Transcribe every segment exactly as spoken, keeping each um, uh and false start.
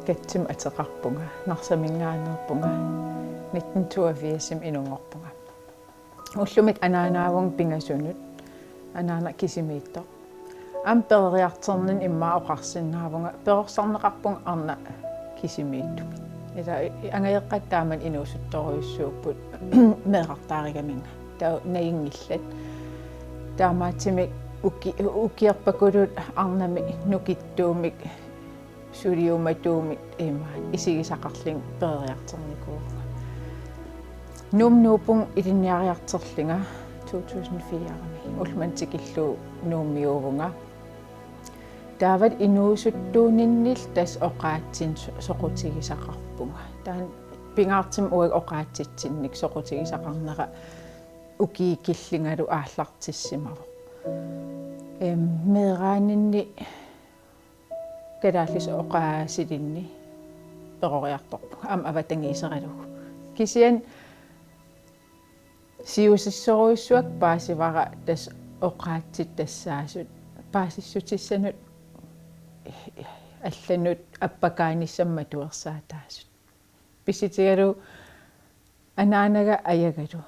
Katsimik ateqarpunga, Narsaminngaanneerpunga, nitten toogfirsimi inunngorpunga. Ullumi anaanaavunga pingasunut, anaana kisimiittoq. Aamma peroriartorninni immaqa oqarsinnaavunga, perorsarneqarpunga arnaq kisimiittumik. Ila angajoqqaat taamani inuusuttorujussuupput meerartaarigaminnga. Taava najunngillat. Taamaattumik uki-, ukiorpakuluit arnamik nukittuumik suliumatuumik imaat isigisaqarlunga peroriartornikuuvunga. Nuummut nuuppunga ilinniariartorlunga to tusind fire-mi. Ullumimut tikillugu Nuummiuuvunga. Taava inuusuttuuninnillu tassa oqaatsinik so-, soqutigisaqarpunga. Taanna pingaartumik uagut oqaatsitsinnik soqutigisaqarnera ukiut killungalu aallartissimavoq. Em, meeraaninni kalaallisut oqaasilinnik peroriartorpunga aamma avatangiiseralugu. Kisianni siusissorujussuaq paasivara tassa oqaatsit tassaasut paasissutissanut allanut appakaanissamut matuersaataasut. Pissutigalugu anaanaga ajagalu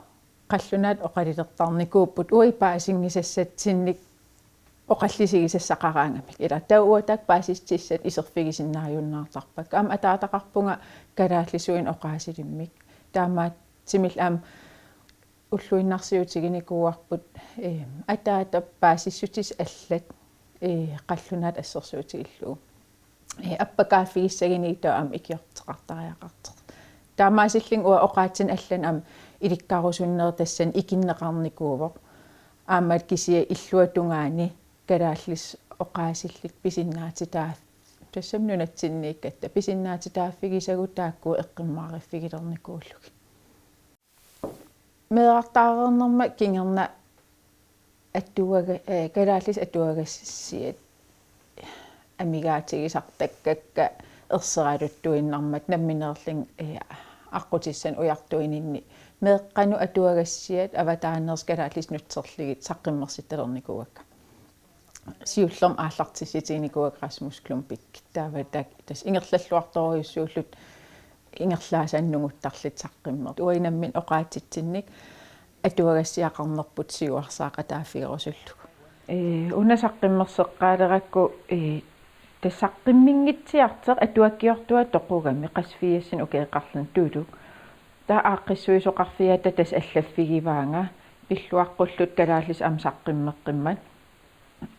qallunaat oqalulertarnikuupput uagut paasinngisassatsinnik oqallisigisassaqaraangamik. Ila taava uagut taakku paasissutissat iserfigisinnaajunnaartarpakka. Aamma ataataqarpunga kalaallisuinnaq oqaasilimmik. Taamaattumillu aamma ulluinnarsiutiginikuuarput, eh, ataatap paasissutissat allat, eh, qallunaat assersuutigillugu. Eh, appakaaffigissaguni taava aamma ikiorteqartariaqartoq. Taamaasillunga uanga oqaatsinik allanik aamma ilikkarusunneri tassani ikinneqarnikuuvoq. Aamma kisianni illuatungaani kalaallisut oqaasillit pisinnaatitaaf-, tassami nunatsinniikkatta pisinnaatitaaffigisagut taakku eqqummaariffigilernikuullugit. Meerartaareernerma kingorna atuaga-, eh, kalaallisut atuagassiat amigaatigisartakkakka erseraluttuinnarmata nammineerlunga, eh, aqqutissanik ujartuininni meeqqanut atuagassiat avataaneersut kalaallisut nutserlugit saqqummersittalernikuuakka. Siullermik aallartissutiginikuuakka Rasmus Klumpik. Taava taak-, tassa ingerlalluartorujussuulluta ingerlaassanik nunguttarluta saqqummerluta. Uagut nammineq oqaatsitsinnik atuagassiaqarnerput siuarsaaqataaffigerusullugu. Ee, una saqqummerseqqaalerakku, ee, tassa saqqumminngitsiartoq atuakkiortuata toqugami qassit firsinik ukioqarluni Tuluk. Taava aaqqissuisoqarfiata tassa allaffigivaanga, pilluaqqulluta kalaallisut aamma saqqummeqqimmat.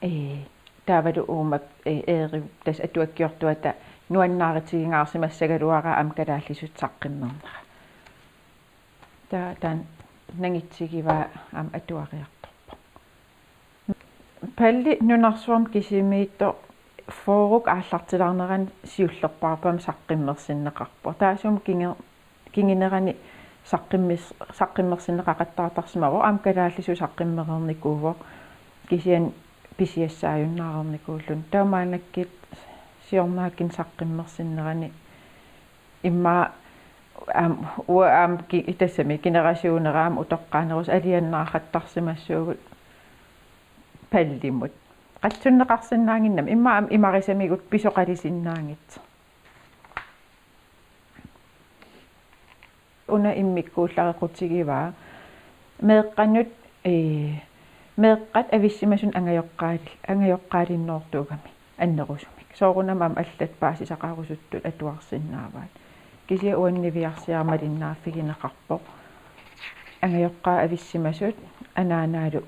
Ee, taavalu uuma, ee, Eeriup tassa atuakkiortuata nuannaarutigingaarsimassagaluarpaa aamma kalaallisut saqqummernera. Taava taanna nangitsigivaa aamma atuariartorpoq. Palli nunarsuarmi kisimiittoq fyrre aallartilaarnerani siullerpaarput aamma saqqummersinneqarpoq. Taassuma kingu-, kingunerani saqqummis-, saqqummersinneqaqattaartarsimavoq, aamma kalaallisut saqqummereernikuuvoq, kisianni pisiassaajunnaareernikuulluni. Taava maannakkut siornaakkut saqqummersinnerani immaqa aamma, uanga aamma ki-, tassami generationera aamma utoqqaanerusut alianaartarsimassuugut pallimut. Qatsunneqarsinnaannginnami, immaqa aamma imarisamigut pisoqalisinnaanngitsoq. Una immikkuullareqqutigivaa meeqqanut, ee, meeqqat avissimasut angajoqqaali-, angajoqqaalinnoortuugamik annerusumik. Soorunami aamma allat paasisaqarusuttut atuarsinnaavaat. Kisianni uani niviarsiarmalinnaavigineqarpoq. Angajoqqaat avissimasut anaanaalu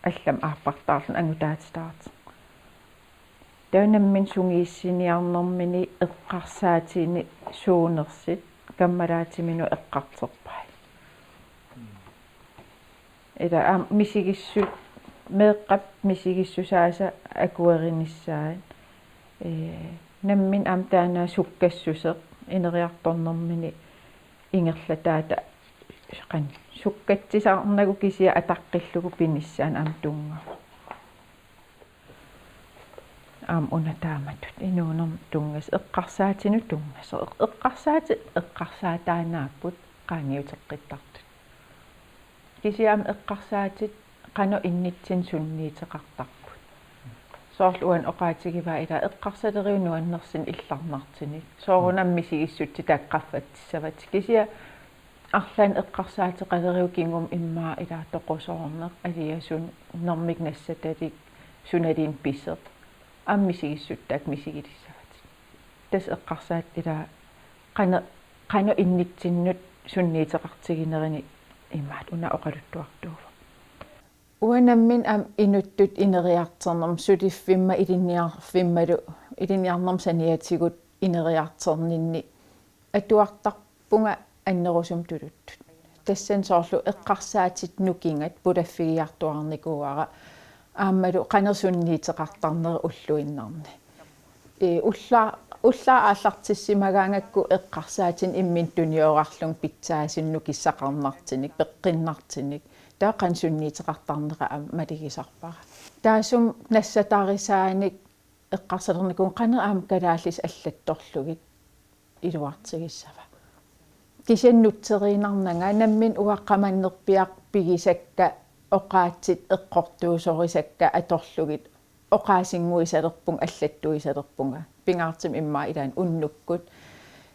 allamik aappartaarluni angutaatitaartoq. Taava nammineq sungiussiniarnermini eqqarsaatinik suunersut kammalaatiminut eqqartorpai. Ila aamma misigissut, meeqqap misigissutaasa akuerinissaat. Ee, nammineq aamma taanna sukkassuseq ineriartornermini ingerlataata qanoq sukkatsisarnagu kisianni ataqqillugu pinissaanut aamma tunngavoq. Aamma una taamatut inuunermut tunngasoq, eqqarsaatinut tunngasoq. Eq-, eqqarsaatit eqqarsaataannaapput qaangiuteqqittartut. Kisianni aamma eqqarsaatit qanoq innitsinnut sunniuteqartarput. Soorlu uani oqaatigivaa ilaa eqqarsalerigut nuannersunik illarnartunik. Soorunami misigissutsit taakku qaffatsissavatit. Kisianni arlaannik eqqarsaateqalerigut kingumut immaqa ilaa toqusoorneq, aliasunnermik nassatalik, sunaluunniit pisoq. Aamma misigissutsit taakku misigilissavatit. Tassa eqqarsaatit ilaa qanoq, qanoq innitsinnut sunniuteqartiginerini imaattoq una oqaluttuartuuvoq. Uanga nammineq aamma inuttut ineriartornermut suliffimma ilinniarfimmalu ilinniarnermut saniatigut ineriartorninni atuartarpunga annerusumik tuluttut. Tassani soorlu eqqarsaatit nukingat pulaffigiartuaarnikuuara aammalu qanoq sunniuteqartarneri ulluinnarni. Ee, ulla-, ullaaq aallartissimagaangakku eqqarsaatinik imminut tuniorarlunga pitsaasunik nukissaqarnartunik, peqqinnartunik. Taava qanoq sunniuteqartarnera aamma malugisarpara. Taassuma nassatarisaanik eqqarsalernikuuvunga qanoq aamma kalaallisut allattorlugit iluartigissava. Kisianni nutseriinnarnanga nammineq uanga qamannerpiaq pigisakka oqaatsit eqqortuusorisakka atorlugit oqaasinnguisalerpunga, allattuisalerpunga. Pingaartumik immaqa ilaanni unnukkut.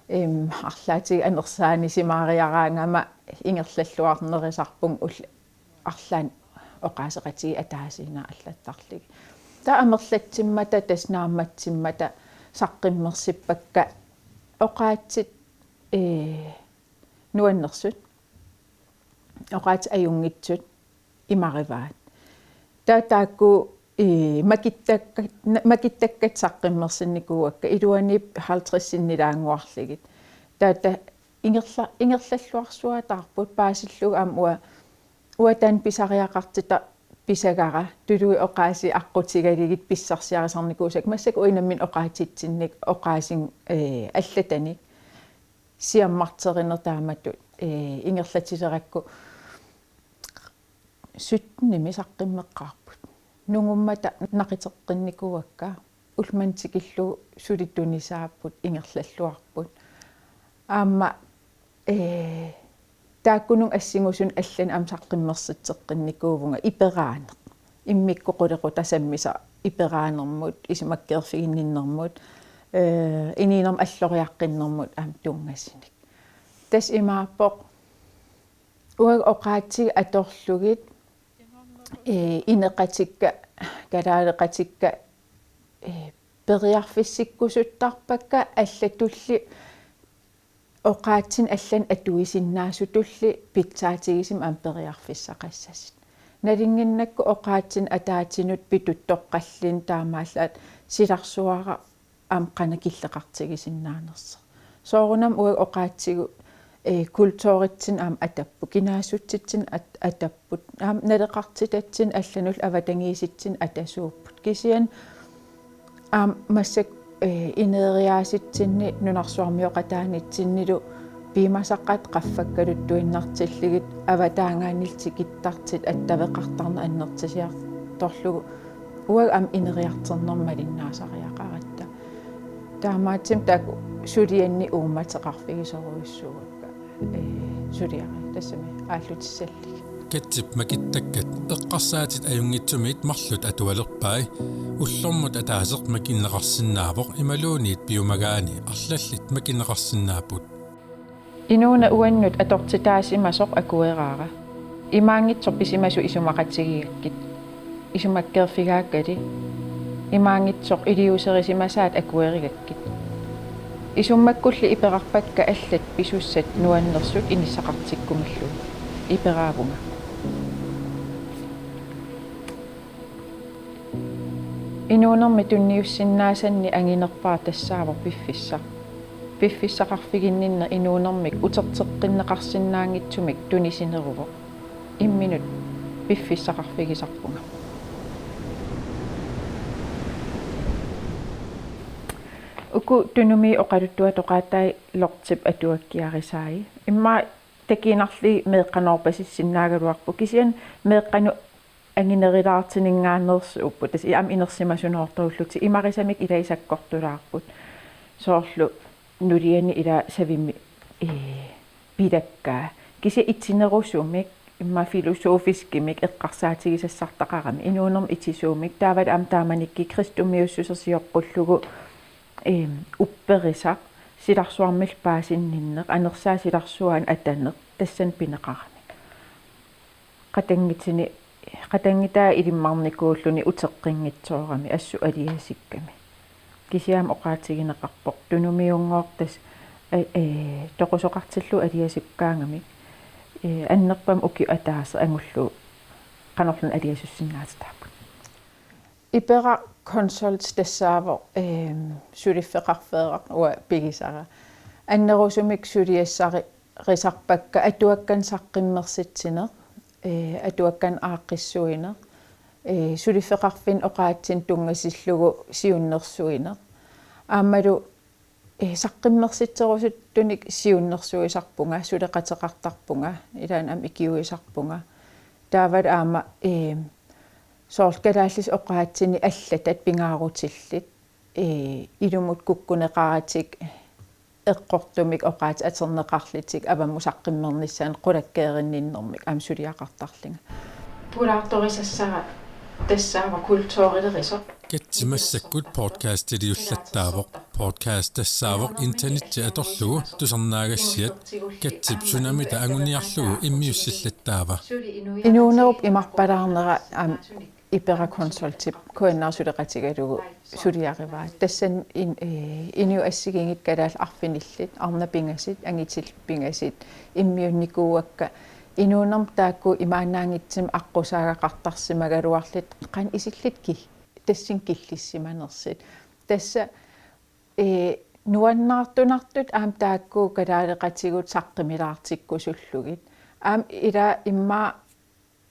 Em, arlaatigut anersaanisimaariaraangama ingerlalluarnerusarpunga ul-, arlaannik oqaaseqatigiit ataasiinnaat allattarlugit. Taava amerlatsimmata tassa naammatsimmata saqqummersippakka oqaatsit, ee, nuannersut, oqaatsit ajunngitsut imarivaat. Taava taakku, ee, makittakkat, na-, makittakkat saqqummersinnikuuakka iluaniippoq halvtreds sinnilaannguarlugit. Taava ta-, ingerla-, ingerlalluarsuataarput paasillugu aamma uanga, uanga taanna pisariaqartitaq pisagara tuluit oqaasii aqqutigalugit pissarsiarisarnikuusakka massakkut uagut nammineq oqaatsitsinnik oqaasin-, ee, allatanik siammarterineq taamatut, ee, ingerlatilerakku syttenimi saqqummeqqaarput. Nungummata naquteqqinnikuuakka, ulloq manna tikillugu suli tunisaapput, ingerlalluarput. Aamma, ee, taakkununnga assingusunut allanik aamma saqqummersitseqqinnikuuvunga iperaaneq. Immikkut qulequtaq sammisaq iperaanermut, isumakkeerfiginninnermut, ee, inuunermut alloriaqqinnermut aamma tunngasunik. Tassa imaappoq uagut oqaatsit atorlugit, ee, ineqatikka, kalaaleqatikka, ee, periarfissikkusuttarpakka allatulli oqaatsinik allanik atuisinnaasutulli pitsaatigisumik aamma periarfissaqassasut. Nalunnginnakku oqaatsinik ataatsinut pituttoqqallutik taamaallaat silarsuaraq aamma qanoq killeqartigisinnaanersoq. Soorunami uagut oqaatsigut, ee, kulturitsinnut aamma atapput, kinaassutsitsinnut at-, atapput, aamma naleqartitatsinnut allanullu avatangiisitsinnut atasuupput. Kisianni aamma massakkut, ee, ineriaasitsinni nunarsuarmioqataanitsinnilu piumasaqaatit qaffakkaluttuinnartillugit avataagaannilu tikittartut attaveqartarneq annertusiartorlugu uagut aamma ineriartornermut malinnaasariaqaratta. Taamaattumik taakku suliannik uummateqarfigisorujussuuakka, ee, suliariit tassami aallutissallugit. Katsip makittakkat eqqarsaatit ajunngitsumit marluk atualerpai. Ullormut ataaseq makinneqarsinnaavoq imaluunniit piumagaanni arlallit makinneqarsinnaapput. Inuuneq uannut atortitaasimasoq akueraara. Imaanngitsoq pisimasut isumaqatigigakkit. Isumakkeerfigaakkalu. Imaanngitsoq iliuuserisimasaat akuerigakkit. Isummakkulli iperarpakka allat pisussat nuannersut inissaqartikkumallugit. Iperaavunga. Inuunermi tunniussinnaasanni anginerpaaq tassaavoq piffissaq. Piffissaqarfiginninneq inuunermik uterteqqinneqarsinnaanngitsumik tunisineruvoq. Imminut piffissaqarfigisarpunga. Uku Tunumiit oqaluttuatoqaatai Lortip atuakkiarisai. Immaqa takuinnarlugit meeqqanoorpasissinnaagaluarput kisianni meeqqanut anginerulaartuninngaanneersuupput. Tassa aamma inersimasunoortorullutik imarisamik ilai sakkortulaarput. Soorlu nuliani ila savimmi, ee, pilakkaa. Kisianni itinerusumik Immaqa filosofiskimik eqqarsaatigisassartaqarami inuunermi itisuumik, taavalu aamma taamanikkut kristumiussuseq sioqqullugu, eem, upperisaq, silarsuarmillu paasinninneq, anersaaq silarsuaanut ataneq, tassani pineqarami. Qatanngutini, qatanngutaa ilimmarnikuulluni uteqqinngitsoorami assut aliasukkami. Kisianni aamma oqaatigineqarpoq tunumiunngooq tassa, ee, ee, toqusoqartillugu aliasukkaangamik, ee, annerpaamik ukiup ataaseq angullugu qanorluunniit aliasussinnaatitaapput. Ipera Consult tassaavoq, eem, suliffeqarfeeraq uanga pigisara. Annerusumik suliassari-, -risarpakka atuakkanik saqqummersitsineq, ee, atuakkanik aaqqissuineq, ee, suliffeqarfinni oqaatsinik tunngatillugu siunnersuineq. Aammalu, ee, saqqummersitserusuttunik siunnersuisarpunga, suleqateqartarpunga, ilaanni aamma ikiuisarpunga. Taavalu aamma, ee, soorlu kalaallisut oqaatsinik allatat pingaarutillit, ee, ilumut kukkuneqaratik eqqortumik oqaatsit atorneqarlutik avammut saqqummernissaannut qulakkeerinninnermik aamma suliaqartarlunga. Pulaartorisassara tassaavoq kulturilerisoq. Katsi massakkut podcastiliullattaavoq. Podcast tassaavoq internetti atorlugu tusarnaagassiat. Katsip sunamita anguniarlugu immiussillattaava. Inuunerup imarpalaarnera aamma Ipera Consultip K N R suleqatigalugu suliarivaa. Tassani in-, ee, inuit assigiinngitsut kalaallit arfinillit, arnat pingasut, angutillit pingasut, immiunnikuuakka. Inuunermi taakku imaannaanngitsumik aqqusaagaqartarsimagaluarlutik qanoq isillutik ki-, tassani killissimanersut. Tassa, ee, nuannaartunartut aamma taakku kalaaleqatigut saqqumilaartikkusullugit. Aamma ilaa immaqa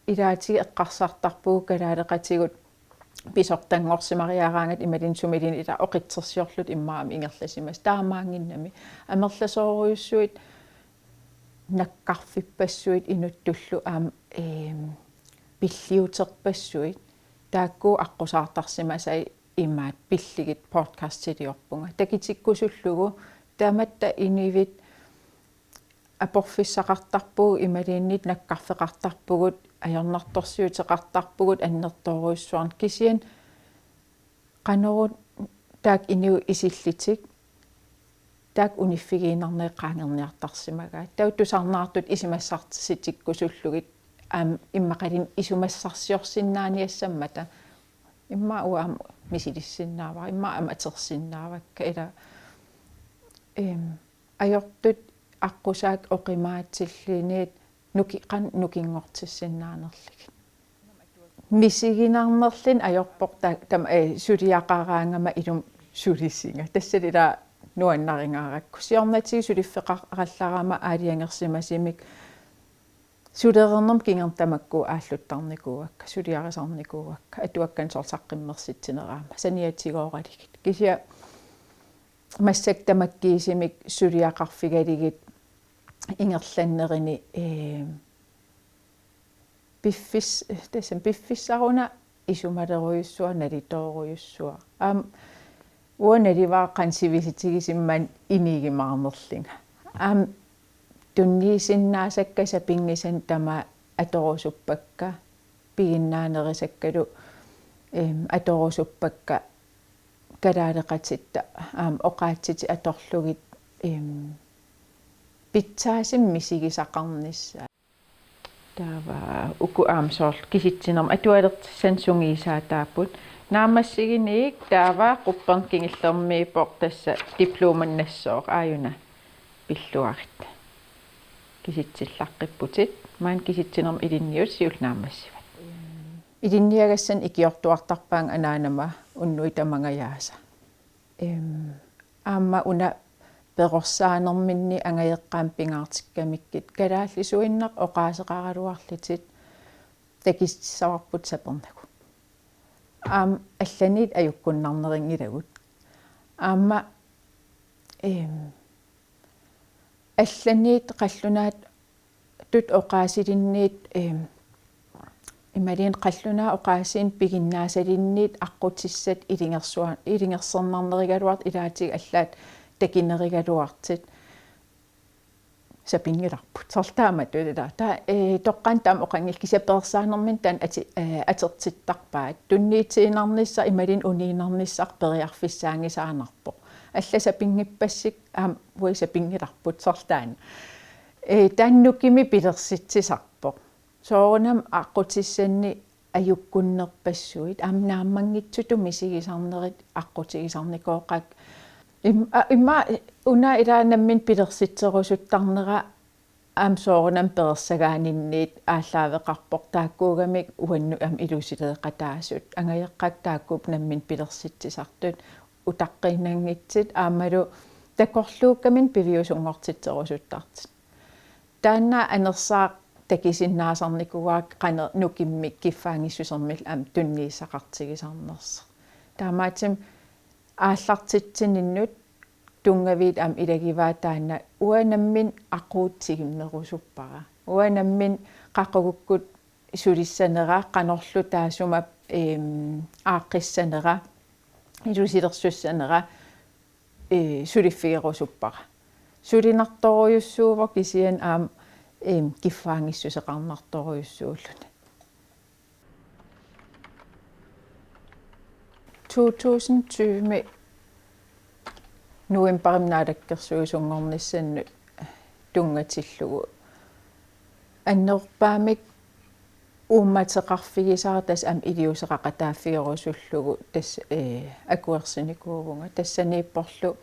ilaatigut eqqarsartarpugut kalaaleqatigut pisortanngorsimariaraangatta imaluunniit sumiluunniit ilaa oqitsersiorluta immaqa aamma ingerlasimasut, taamaannginnami. Amerlasoorujussuit, nakkarfippassuit inuttullu aamma, eem, pilliuterpassuit, taakku aqqusaartarsimasai imaat pillugit podcastiliorpunga. Takutikkusullugu tamatta inuit aporfissaqartarpugut imaluunniit nakkarfeqartarpugut, ajornartorsiuteqartarpugut annertoorujussuarnik, kisianni qanoruna taakku inuit isillutik taakku uniffigiinnarnagit qaangerniartarsimagaat. Taava tusarnaartut isumassarsitikkusullugit aamma immaqaluunniit isumassarsiorsinnaaniassammata. Immaqa uanga aamma misilissinnaavara, immaqa aamma atorsinnaavakka, ilaa, eem, ajortut aqqusaat oqimaatsilluunniit nuki-, qanoq nukinngortissinnaanerlugit. Misiginarnerluni ajorpoq ta-, tam-, ee, suliaqaraangama ilumut sulisunga. Tassali ilaa nuannaringaarakku. Siornatigut suliffeqarallarama aalajangersimasumik sulereernermut kingorna tamakku aalluttarnikuuakka, suliarisarnikuuakka, atuakkanik soorlu saqqummersitsineraama, saniatigooralugit. Kisianni massakkut tamakkiisumik suliaqarfigalugit ingerlannerini, ee, piffis-, tassami piffissaruna isumalerujussuaq, nalitoorujussuaq. Aamma uanga naluara qanoq sivisutigisumik maani inuugimaarnerlunga. Aamma tunniusinnaasakka sapinngisannik tamaat atorusuppakka, piginnaanerusakkalu, eem, atorusuppakka kalaaleqatitta aamma oqaatsitik atorlugit, eem, pitsaasumik misigisaqarnissaat. Taava uku aamma soorlu kisitsinermi atualertussanik sungiusaataapput. Naammassigunik taava qupperneq kingullermiippoq, tassa diplomannassooq, aajuna pilluarit. Kisitsillaqqipputit, maani kisitsinermi ilinniutit siulleq naammassivat. Ilinniagassannik ikiortuartarpaannga anaanama unnuit tamangajaasa. Eem, aamma una perorsaanerminni angajoqqaamik pingaartikkamikkit kalaallisuinnaq oqaaseqaraluarlutit takutissavarput sapernagu. Aamma allaniit ajukkunnarnerunngilagut. Aamma, eem, allaniit qallunaatut oqaasilinniit, eem, imaluunniit qallunaat oqaasiinik piginnaasalinniit aqqutissat ilungersua-, ilungersornarnerugaluartut, ilaatigut allaat takunerugaluartut. sapinngilarput. Soorlu taamatut ila. Taava, ee, toqqaannaq taama oqanngilaq kisianni peersaanerminni taanna ati-, ee, atortittarpaat. Tunniutiinnarnissaq imaluunniit uniinnarnissaq periarfissaanngisaannarpoq. Allat sapinngippassi aamma uagut sapinngilarput soorlu taanna. Ee, taanna nukimmi pilersitsisarpoq. Soorunami aqqutissanni ajukkunnerpassuit, aamma naammanngitsutut misigisarnerit aqqutigisarnikooqaat. Im-, a-, immaqa una ila nammineq pilersitserusuttarnera aamma soorunami peersagaaninniit aallaaveqarpoq, taakkuugamik uannut aamma ilusileeqataasut. Angajoqqaakka taakkuupput nammineq pilersitsisartut, utaqqiinnanngitsut aammalu takorluukkaminnik piviusunngortitserusuttartut. Taanna anersaaq takusinnaasarnikuuara qanoq nukimmik kiffaanngissusermillu aamma tunniussaqartigisarnersoq. Taamaattumik aallartitsininnut tunngaviit aamma ilagivaat taanna uanga nammineq aquutsiginerusuppara. Uanga nammineq qaqugukkut sulissanera, qanorlu taassuma, em, aaqqissanera, ilusilersussanera, ee, suliffigerusuppara. Sulinartorujussuuvoq kisianni aamma, em, kiffaanngissuseqarnartorujussuulluni. To tusind tyve novembarimi naalakkersuisunngornissannut tunngatillugu annerpaamik uummateqarfigisara tassa aamma iliuuseqaqataaffigerusullugu tassa, ee, akuersinikuuvunga. Tassaniipporlu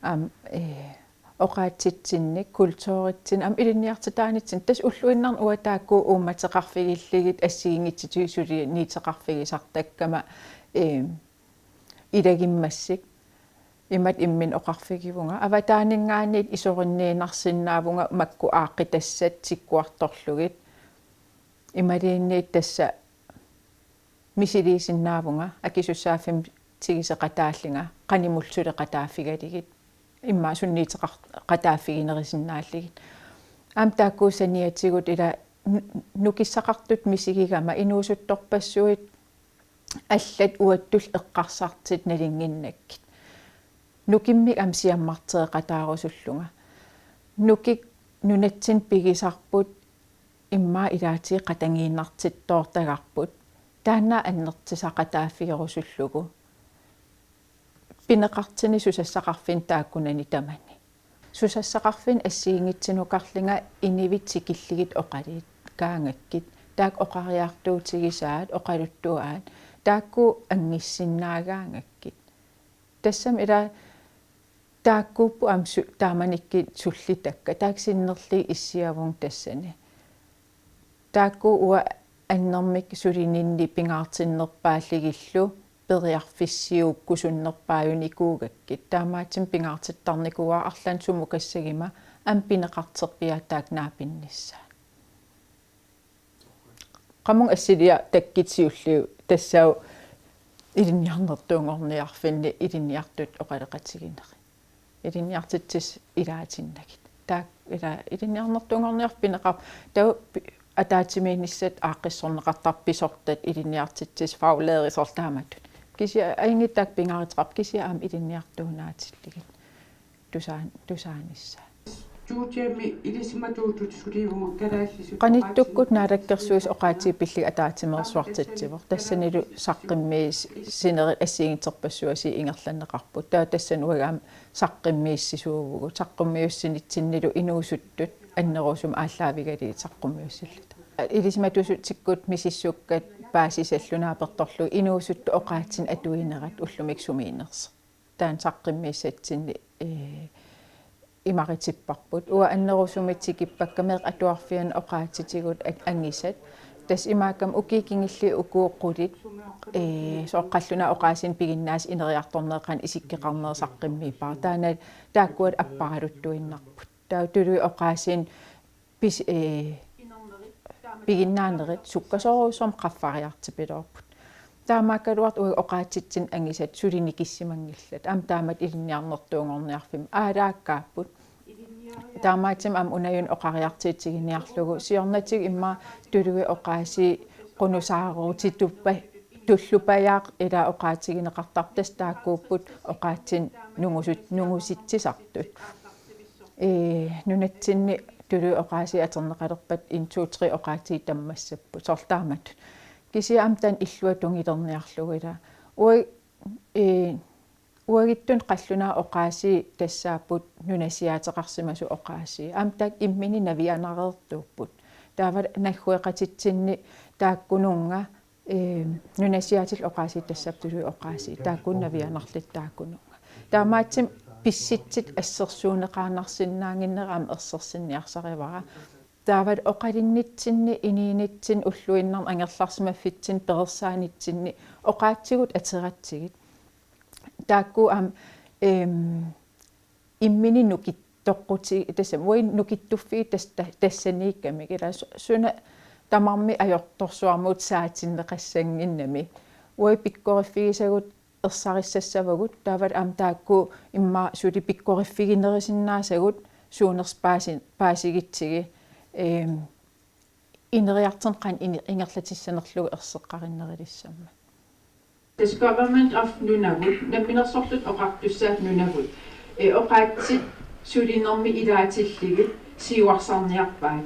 aamma, ee, oqaatsitsinnik, kulturitsinnik, aamma ilinniartitaanitsinnik. Tassa ulluinnarni uanga taakku uummateqarfigillugit assigiinngitsutigut suliniuteqarfigisartakkama, ee, ilagimmassuk. Imatut imminut oqarfigivunga. Avataaninngaanniit isorinniinnarsinnaavunga makku aaqqitassat tikkuartorlugit. Imaluunniit tassa misiliisinnaavunga akisussaaffimmik tiguseqataallunga qanimullu suleqataaffigalugit. Immaqa sunniuteqar-, qataaffiginerusinnaallugit. Aamma taakku saniatigut ila nu-, nukissaqartutut misigigama inuusuttorpassuit allat uattullu eqqarsartut nalunnginnakkit. Nukimmik aamma siammartereqataarusullunga. Nukik nunatsinni pigisarput immaqa ilaatigut qatanngiinnartittoortagarput. Taanna annertusaqataaffigerusullugu. Pineqartuni susassaqarfinni taakkunani tamani. Susassaqarfinni assigiinngitsunukarlunga inuit tikillugit oqaluukkaangakkit. Taakku oqariartuutigisaat, oqaluttuaat. Taakku anngussinnaagaangakkit. Tassami ila taakkuupput aamma su-, taamanikkut sullitakkat. Taakku sinnerlugit issiavunga tassani. Taakku uanga annermik sulininni pingaartinnerpaallugillu periarfissiuukkusunnikuugakkit. Taamaattumik pingaartittarnikuuara arlaannik sumukassaguma aamma pineqarterpiaat taakku naapinnissaat. Qamunga assiliaq takkut siulliulluni tassaavoq ilinniarnertuunngorniarfinni ilinniartut oqaloqatigineri. Ilinniartitsisut ilaatinnagit. Taak-, ila-, ilinniarnertuunngorniarfik pineqarpoq. Taava pi-, ataatsimiinnissat aaqqissorneqartarput pisortat ilinniartitsisut faglærer soorlu taamatut. Kisianni ajunngitsoq taakku pingaaruteqarput kisianni aamma ilinniartuunaatillugit tusaan-, tusaanissaat. Studiami ilisimatuutut suliivunga kalaallisut. Qanittukkut naalakkersuisut oqaatsit pillugit ataatsimeersuartitsivoq. Tassanilu saqqummiussinerit assigiinngitsorpassuit ingerlanneqarput. Taava tassani uagut aamma saqqummiussisuuvugut. Saqqummiussinitsinnilu inuusuttut annerusumik aallaavigalugit saqqummiussilluta. Ilisimatuusutsikkut misissukkat paasisallu naapertorlugit inuusuttut oqaatsinik atuinerat ullumikkut sumiinnersoq. Taanna saqqummiussatsinni, ee, imaritipparput. Uanga annerusumik tikippakka meeqqat atuarfianni oqaatsitigut a-, angisat. Tassa imaakkami ukiut kingulliit uku qulit, ee, soorlu qallunaat oqaasiinik piginnaasut ineriartornerat qanoq isikkoqarnerat saqqummiippara. Taanna taakkua apparaluttuinnarput. Taava tuluit oqaasiinik pis-, ee, piginnaanerit sukkasoorujussuarmik qaffariartupiloorput. Taamaakkaluartoq uagut oqaatsitsinnut angisat suli nikissimanngillat. Aamma taamatut ilinniarnertuunngorniarfimmi aalaakkaapput. Taamaattumik aamma una juniorit oqariartuutiginiarlugu siornatigut immaqa tuluit oqaasii qunusaarutituppa-, tullupajaaq ila oqaatigineqartarput tassa taakkuupput oqaatsinik nungusut-, nungusitsisartut. ee, nunatsinni tuluit oqaasii atorneqalerpat en, to, tre oqaatsit tammassapput. Soorlu taamatut. Kisianni aamma taanna illuatungiliorniarlugu ila. Ua-, ee, uagutsinnut qallunaat oqaasii tassaapput nunasiaateqarsimasut oqaasii. Aamma taakku imminnut navianareertuupput. Taava naggueqatitsinni taakkununnga, ee, nunasiaatillu oqaasii tassaapput tuluit oqaasii. Taakkununnga navianarlutik taakkununnga. Taamaattumik pissutsit assersuunneqaannarsinnaannginnera aamma ersersinniarsarivara. Taava oqalunnitsinni, inuunitsinni, ulluinnarni angerlarsimaffitsinni, perorsaanissinni oqaatsigut atugatsigu. Taakku aamma, em, imminnut nukittoqquti-, tassami, uagut nukittuffiit tas-, ta-, tassaniikkamik. Ila su-, suna tamarmi ajortorsuarmut saatinneqassannginnami. Uagut pikkoriffigisagut ersarissassavagut, taavalu aamma taakku immaqa suli pikkoriffiginerisinnaasagut suunersut paasi-, paasigutsigit, em, ineriartorneq qanoq ini-, ingerlatissanerlugu erseqqarinnerulissammat. Tassa Government of Nunavut, Namminersorlutik Oqartussaat Nunavut, ee, oqaatsit sulinermi ilaatillugit siuarsarniarpaat.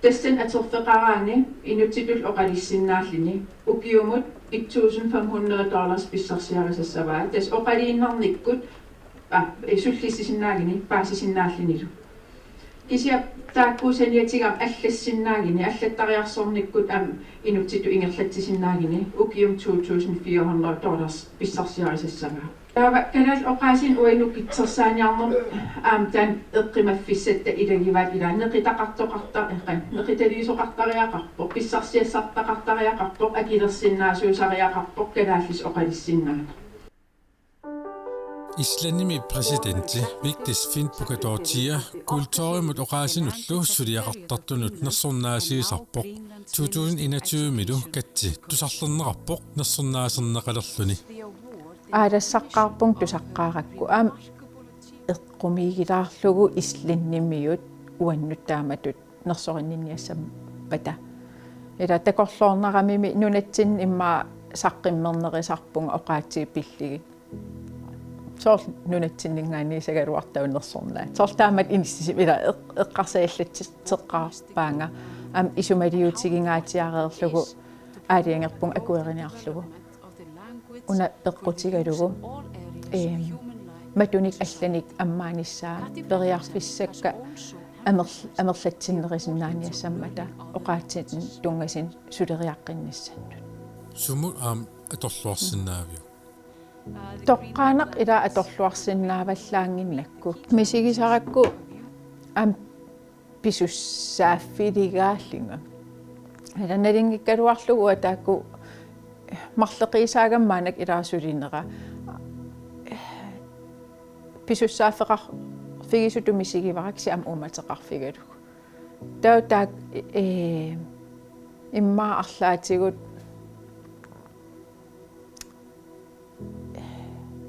Tassani atorfeqaraanni inuttutullu oqalussinnaalluni ukiumut et tusind fem hundrede dollars pissarsiarisassavaa. Tassa oqaluinnarnikkut, aa, ee, sullissisinnaaguni paasisinnaallunilu. Kisianni taakku saniatigut aamma allassinnaaguni, allattariarsornikkut aamma inuttutut ingerlatsisinnaaguni ukiumut to tusind fire hundrede dollars pissarsiarisassavaa. Taava kalaallit oqaasiinik uagut nukittorsaaniarnermut aamma taanna eqqumaffissatta ilagivaat, ila neqitaqartoqarta-, eqqan-, neqitaliisoqartariaqarpoq, pissarsiassartaqartariaqarpoq, akilersinnaasuusariaqarpoq, kalaallisut oqalussinnaaneq. Islandimi præsidenti Vigdis Finnbogadóttir kulturimut oqaasinullu suliaqartartunut nersornaasiusarpoq. To tusind enogtyve-milu katsi tusarlerneqarpoq nersornaaserneqalerluni. Aalassaqqaarpunga tusaqqaarakku, aamma eqqumiigilaarlugu islandimiut uannut taamatut nersorinninniassammata. Ila takorloorneramimi nunatsinni immaqa saqqummernerusarpunga oqaatsit pillugit. Soorlu nunatsinninngaanniit sagaluartaat nersornaat. Soorlu taamatut inissisimasoq ila eq-, eqqarsaallatsitseqqaarpaanga. Aamma isumaliutigingaatsiareerlugu aalajangerpunga akueriniarlugu. Una peqqutigalugu, eem, matunik allanik ammaanissaa periarfissakka amer-, amerlatsinnerusinnaaniassammata oqaatsinik tunngasunut suleriaqqinnissannut. Sumut aamma atorluarsinnaaviuk? Toqqaannaq ila atorluarsinnaavallaannginnakku. Misigisarakku aamma pisussaaffigigaallunga. Ila nalunngikkaluarlugu uanga taakku marloqiusaagama maannakkut ila sulinera. Pisussaaffeqarfigisutut misigivara kisianni aamma uummateqarfigalugu. Taava taakku, ee, immaqa arlaatigut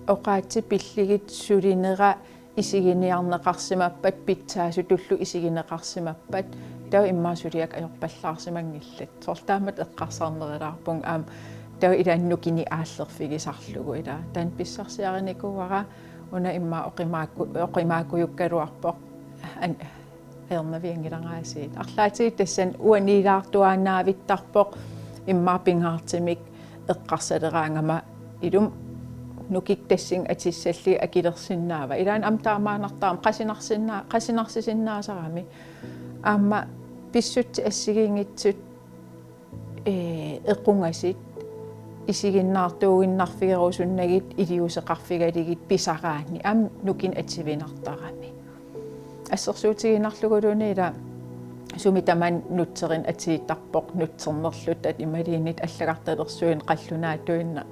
oqaatsit pillugit sulinera isiginiarneqarsimappat, pitsaasutullu isigineqarsimappat, taava immaqa suliakka ajorpallaarsimanngillat. Soorlu taamatut eqqarsarnerulaarpunga aamma taava ilaanni nukinik aallerfigisarlugu ila. Taanna pissarsiarinikuuara, una immaqa oqimaakku-, oqimaakkujukkaluarpoq. An-, ajornavianngilaraasiit. Arlaatigut tassani uaniilaartuaannavittarpoq immaqa pingaartumik eqqarsaleraangama ilumut nukik tassunga atussallugit akilersinnaavat. Ilaanni aamma taamaannartarami qasunarsinnaa-, qasunarsisinnaasarami. Aamma pissutsit assigiinngitsut, ee, equngasut isiginnaartuuginnarfigerusunnagit iliuuseqarfigalugit pisaraanni aamma nukinnik atuinnartarami. Assersuutigiinnarluguluunniit ila sumi tamaani nutserineq atuuttarpoq, nutsernerluta imaluunniit allagartalersuineq qallunaatuinnaq.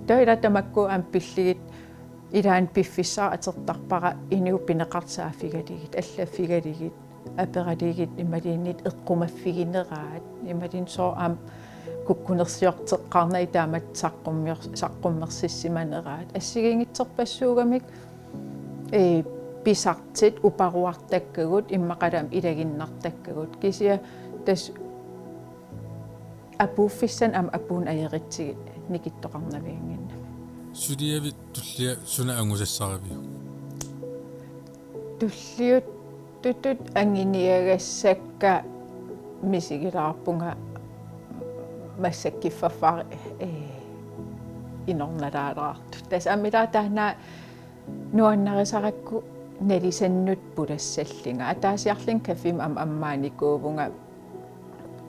Taava ila tamakku aamma pillugit ilaanni piffissaq atortarpara inuup pineqartut saaffigalugit, allaffigalugit, aperalugit imaluunniit eqqumaffigineraat, imaluunniit sooq aamma kukkunersiorteqqaarnagit taamatut saqqummior-, saqqummersissimaneraat. Assigiinngitsorpassuugamik, ee, pisartut uparuartakkagut, immaqalu aamma ilaginnartakkagut. Kisianni tassa apuuffissanik aamma apuunneq ajoritsigit nikittoqarnaviannginnami. Suliavit tullia suna angusassariviuk? Tulliuttoq Tutut anguniagassakka misigilaarpunga massakkut kiffarfaq, ee, inornalaalaartut. Tassa aamma ilaa taanna nuannarisarakku nalisannut pulassallunga. Ataasiarlunga caffemi aamma ammaanikuuvunga,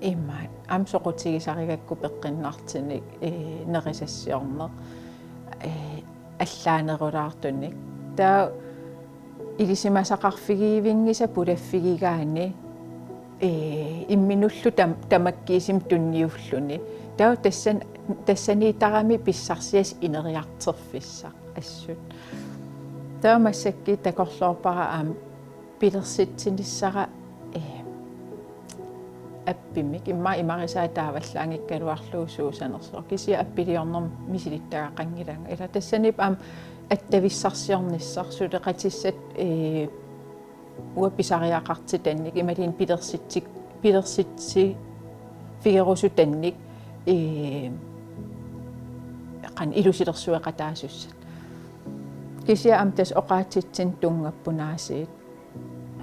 immaqa aamma soqutigisarigakku peqqinnartunik, ee, nerisassiorneq, ee, allaanerulaartunik. Taava ilisimasaqarfigivinngisa pulaffigigaanni, ee, imminullu tam-, tamakkiisumik tunniulluni. Taava tassan-, tassaniittarami pissarsiassat ineriartorfissaq assut. Taava massakkut takorloorpara aamma pilersitsinissara, ee, appimik, immaqa imarisaa taavallaanngikkaluarlugu suusanersoq. Kisianni appiliornermik misilittagaqanngilanga. Ilaa tassaniippoq aamma attavissarsiornissaq suleqatissat, ee, uanga pisariaqartitannik, imaluunniit pilersitsi-, pilersitsifigerusutannik, ee, qanoq ilusilersueqataasussat. Kisianni aamma tassa oqaatsitsinnut tunngappunaasit.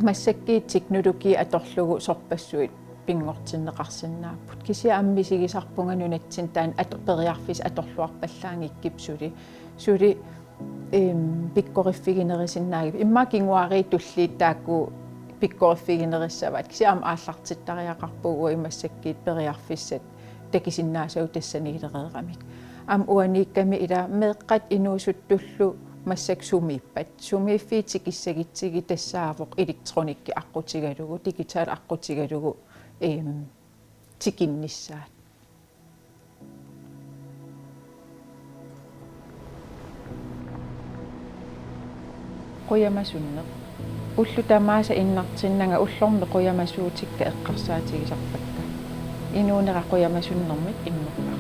Massakkut teknologi atorlugu sorpassuit pinngortinneqarsinnaapput. Kisianni aamma misigisarpunga nunatsinni taanna ato-, periarfissat atorluarpallaanngikkukkit suli. Suli, em, pikkoriffiginerusinnaagipput. Immaqa kinguaariit tulliit taakku pikkoriffiginerussavaat. Kisianni aamma aallartittariaqarpugut uagut massakkut periarfissat takusinnaasagut tassaniilereeramik. Aamma uaniikkami ilaa meeqqat inuusuttullu massakkut sumiippat. Sumiiffiit tikissagutsigit tassaavoq elektronikki aqqutigalugu, digital aqqutigalugu, em, tikinnissaat. Qujamasunneq. Ullut tamaasa innartinnanga ullormut qujamasuutikka eqqarsaatigisarpakka. Inuunera qujamasunnermik immerpara.